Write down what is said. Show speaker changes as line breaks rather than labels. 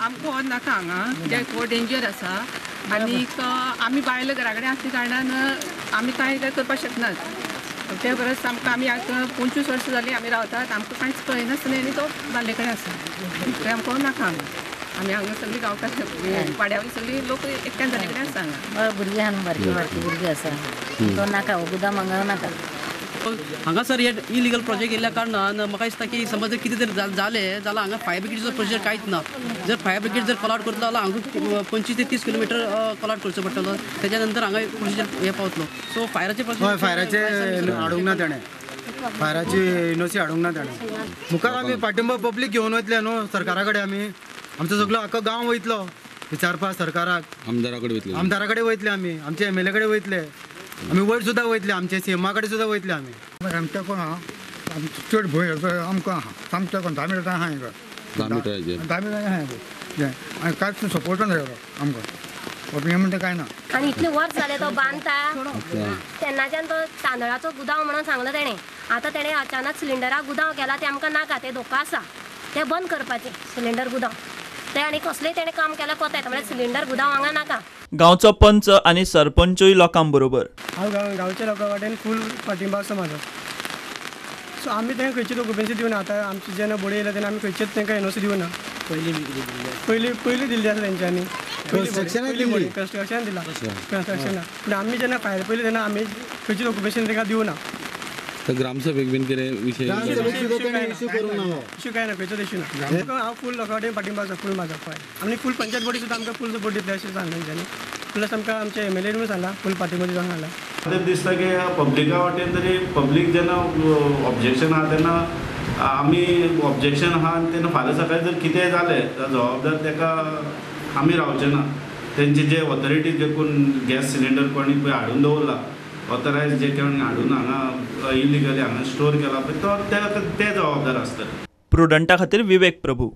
आमकां हो नाका हांगा, कित्याक हो डेंजर आसा आनीक आमी बायलां घरा कडेन आसल्या कारणान आमी कांय करपाक शकनात. ते परस आमकां आमी आतां 25 वर्सां जालीं आमी रावतात, आमकां कांयच कळनासतना आनी तो बांदले कडेन आसा, ते आमकां नाका हांगा. आमी हांगा सगळीं गांवकार वाड्यावयली सगळीं लोक एकट्यान जाल्ले कडेन आसा हांगा.
भुरगीं आहा बारकी बारकी भुरगीं आसा, तो नाका हो गुदाम हांगा नाका.
हांगासर हे इलिगल प्रोजेक्ट येयल्ल्या कारणान म्हाका दिसता की समज जर कितें जर जालें जाल्यार हांगा फायर ब्रिगेडीचो प्रोजेक्ट कांयच ना. जर फायर ब्रिगेड जर कॉल आवट करतलो जाल्यार हांगा 25 ते 30 किलोमिटर कॉल आवट करचो पडटलो, तेच्या नंतर हांगा प्रोसिजर हे पावतलो. सो फायराचे
हय, फायराचे हाडूंक ना तेणें, फायराची एनओसी हाडूंक ना तेणें. मुखार आमी पाठिंबो पब्लीक घेवन वयतले न्हू सरकारा कडेन, आमी आमचो सगळो आख्खो गांव वयतलो विचारपाक सरकाराक,
आमदारा कडेन वयतले,
आमदारा कडेन वयतले आमी, आमचे एमएलए कडेन वयतले आमी, वयर सुद्दां वयतले, आमचे सीएमा कडेन सुद्दां वयतले आमी.
आमच्या कोण आहा चड भंय आमकां आहा, सामक्या कोण 10 मिनटां आहा हिंगा, 10 मिनटां आहा आनी कांयच सपोर्ट ना आमकां, हें म्हणटा कांय ना.
आनी इतले वर्स जाले तो बांदता तेन्नाच्यान तो तांदळाचो गुदांव म्हणून सांगलो तेणें, आतां तेणें अचानक सिलिंडराक गुदांव केला, ते आमकां नाका, ते धोका आसा, ते बंद करपाचें सिलिंडर गुदांव ते. आनी कसलें तेणें काम केलां कोता येता, म्हळ्यार सिलिंडर गुदांव हांगा नाका.
गांवचो पंच आनी सरपंचूय लोकां बरोबर.
हांव गांवच्या लोकां वाटेन फूल पाठिंबो आसा म्हाजो. सो आमी तांकां खंयची डॉक्युमेंट्स दिवना. आतां आमची जेन्ना बोडी येयल्या तेन्ना आमी खंयचेच तांकां एनओसी दिवना, पयलीं दिल्ली आसा तेंच्यांनी, कन्स्ट्रक्शन दिला, कन्स्ट्रक्शनाक. पूण आमी जेन्ना फायर पयली तेन्ना आमी खंयची डॉक्युमेंटेशन तांकां दिवना.
ग्रामसभेक बीन कितें विशय
इशू काय ना, खंयचोच इशू ना. हांव फूल लोकां वाटेन पाठिंबो आसा फूल म्हाजो. आनी फूल पंचायत बॉडी सुद्दां आमकां फूल सपोर्ट दितले अशें सांगलें तेंच्यांनी, प्लस आमकां आमचे एमएलए सांगला फूल पाठिंबो दिवंक सांगला.
आतां दिसता की पब्लिका वाटेन तरी पब्लीक जेन्ना ऑब्जेक्शन आहा तेन्ना आमी ऑब्जेक्शन आहा आनी तेन्ना फाल्यां सकाळीं जर कितेंय जालें जाल्यार जबाबदार ताका आमी रावचे ना. तेंचे जे ऑथॉरिटी जे कोण गॅस सिलिंडर कोणी पळय हाडून दवरला, ऑथरायज जे कोणी हाडून हांगा इलिगली हांगा स्टोर केला पळय तो ते जबाबदार आसतले.
प्रुडंटा खातीर विवेक प्रभू.